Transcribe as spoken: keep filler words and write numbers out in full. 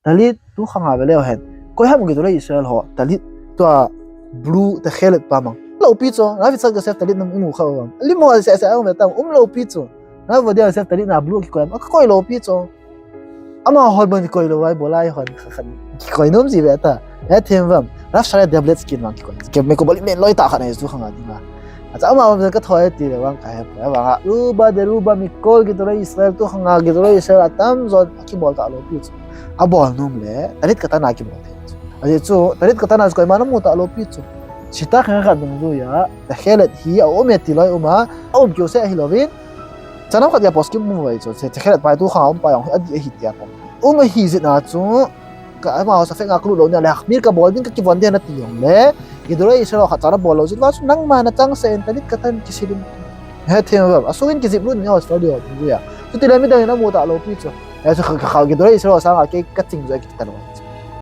Talit tu khanga ve leu hen. Koi ham Gedolei Israel ho, talit tua blue Techelet pa mang. Loupi chu, Rav Yitzchak Yosef talit nam um u kha u am. Lim ho se se ang ve tam, um loupi chu. Rav Ovadia Yosef talit na blue kikoi am, a koi loupi chu. Ama hon ban kikoi lou vai, bolai hon kha khan kikoi nom ji ve ta. Hethem vam, Rav Shaya Debletsky vang kikoi. Ke me ko bali men loi ta khan e tu khanga dinga. Acha ama ka thoi ti le vang ka he pa vang a. Ruba de ruba mikol Gedolei Israel tu khanga Gedolei Israel atam jon kibol ta loupi chu. Abol nom le, talit katan a kibol te chu. Ajeh chu, talit katan a chu koima na mu ta loupi chu. Sita kha kha dungjuia, Techelet hi a um e ti loi um a, a um kiu se hi louvin. Chanam khat ya poskim mu vai chu, Techelet pai tu khanga um pa jong hi adi ahi tia pom. Um ahi jeh a chu, ka ama ho safek nga ka lut lou nia le, Khmir ka bol ding ka kivon ding na ti jong le, Gedolei Israel ho khat cha na bol lou jeh uva chu, nangma na chang se in talit katan kisil in. Hethem vam, asung in kijip lut nia Australia ho dungjuia. Chuti le midang in amu ta loupi chu. He chu kha, kha, kha, Gedolei Israel ho sanga kei ka ching jo kiti ta lou.